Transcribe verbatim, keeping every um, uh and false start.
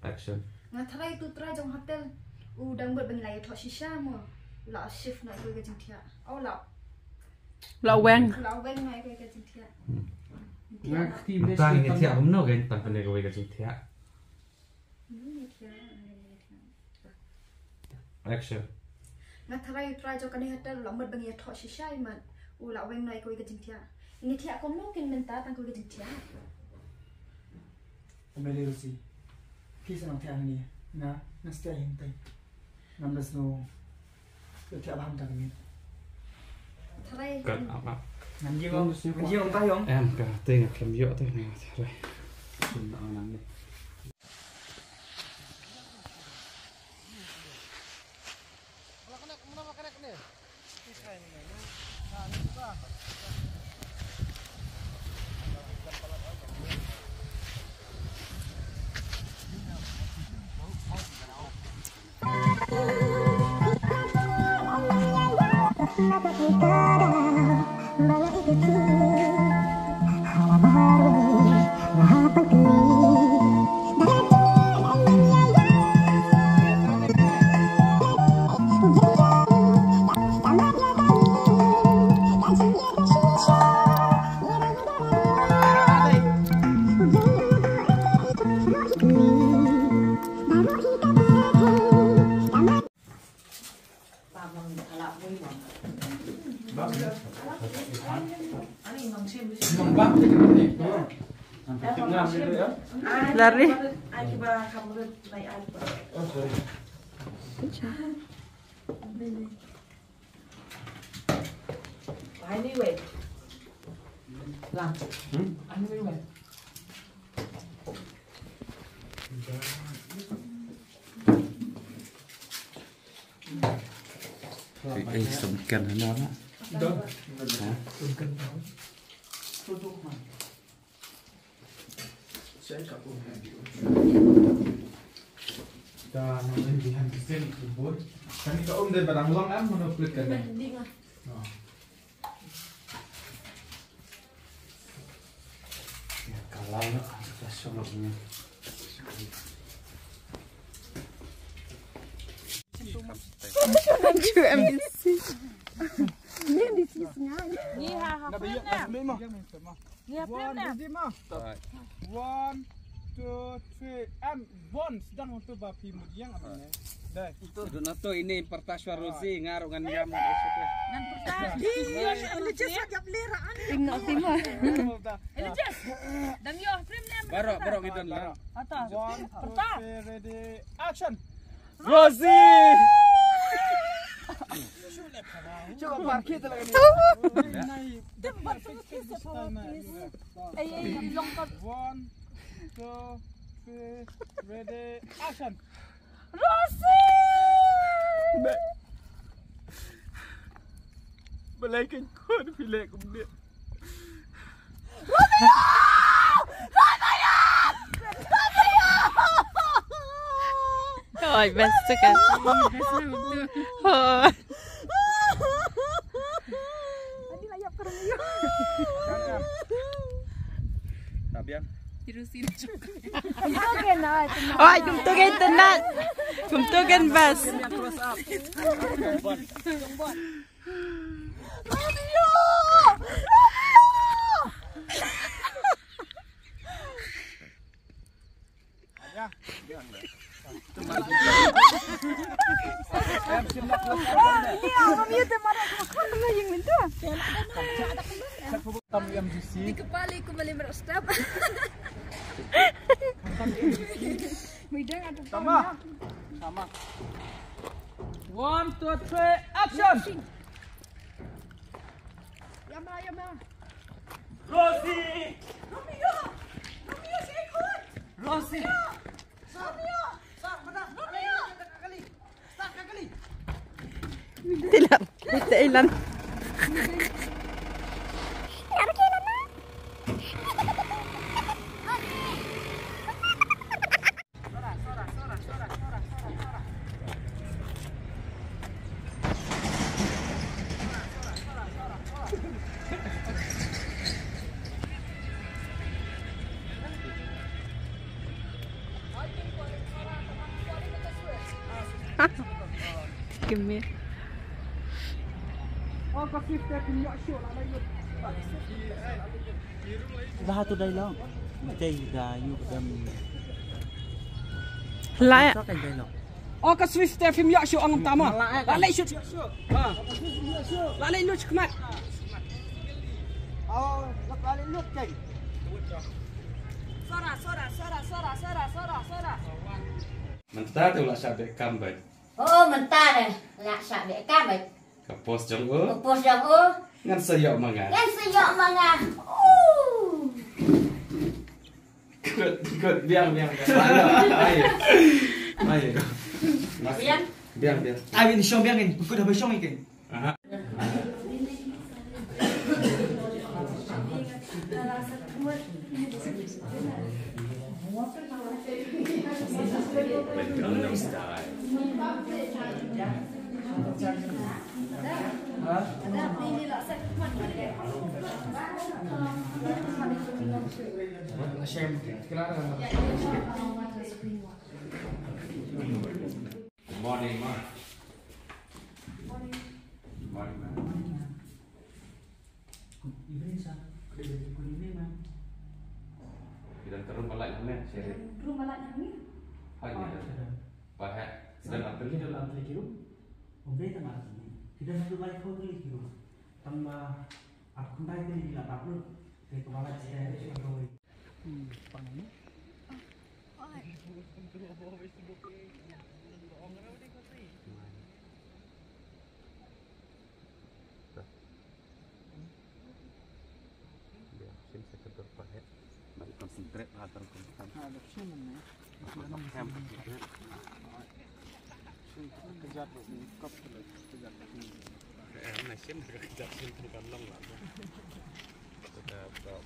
Action. Nga tharai utu u trai jong hotel u dang bud ba ngi la ïathoh shisha mo. La shift noh ïa kawei ka jingthiah. Oh la. La weng. La weng noh ïa kawei ka jingthiah. Hmm. Nga kti mynta ngi thiah kumno, kan tang kane kawei ka jingthiah. Hmm, ngi thiah, ngi thiah. Action. Nga tharai u trai jong kane hotel u la mut ba ngi ïathoh shisha ïa mat. U la weng noh ïa kawei ka jingthiah. Ngi thiah kumno kin mynta tang kawei ka jingthiah. Ym lei Rosie. Phi sa nang thiah hangne. Nga, nga stay hangtai. Ngam da sngew. Ka thiah bha mynta ka miet. Tharai. Kat, ap, ap. Ngam ïoh. Ngam ïoh mynta ïoh. Em, ka te nga khlem ïoh te nga tharai. Sum na nang ni. Larry. Anyway. Lang. Hmm? Anyway. Ei, ei, sumken hana na. Ha? Da nang len bihan kisin bun. Kan ka um de badang long am mono klik kan. Hindi nga. Oh. Ya, kalau nak, kita selalu punya. Cuy, M D C. Ni M D C sengaja. Ni ha, ha, ha. Ni ha, ha. One, two, three, and one. Sedang tu ba phi mut ïang apa ni? Dai. Itu. Duna tu ini pertas Rosie ngarung ngan ïam ngan esok. Ngan pertas. Iya, iya, iya. Tengok timur. Elijah. Dang yo, frame ni. Baru, baru kita lah. Atas. One, two, three, ready, action. Rosie! Cuba parkir tu lagi. Tempat tu kisah power, please. Eh, eh, eh, longkot. One, two, three, ready, action. Rosie! Balai kan kau ni pilih aku benda. Oi, best tu kan. Oi. Tabian. Oi, kumtu kan tenat. Kumtu kan best. Di kepala aku boleh merok stop. Sama. Sama. One, two, three, action. Yama, yama. Rosie! Romeo! Romeo, si ikut! Rosie! Romeo! Romeo! Tilar, kita ilan. Kim me. Ba tu dai long. Dai da yu dam. Lai. Sa kan dai long. O ka Swift te phim ïoh shuh ong tama. La leh shuh. Ha. La leh lut khmat. O, la leh lut kan. Sora, sora, sora, sora, sora, sora, sora. Mynta te u la shah beh kam bad. O, mynta te la shah beh kam bad. Ka post jong u. Ka post jong u. Ngan sa ïoh ma nga. Ngan sa ïoh ma nga. U. Good, good. Biang, biang, biang. Ayo. Ayo. Biang? Biang, biang. Ai, ni shong biang ni. Good, habis shong ikan. Aha. Gangnam Style. Good morning, ma. Good morning, ma. Good evening, sir. Good evening, ma'am. Ki don ka room ba lait hangne, Sherry. Room ba lait hangne? Hooid, oh, ïa. Ba heh. Ki don artylli. Ki don artylli ki room. Ym dei tang artylli. Ki don haduh laiphew tylli ki room. Tang ba ar khyndai tylli ki la dap lut. Te kaba lait shisha ka dei. Hmm, pang ni. Concentrate ha, terus concentrate. Eh, na sien ka kejap sien tang kan long lah. Sudah, bro.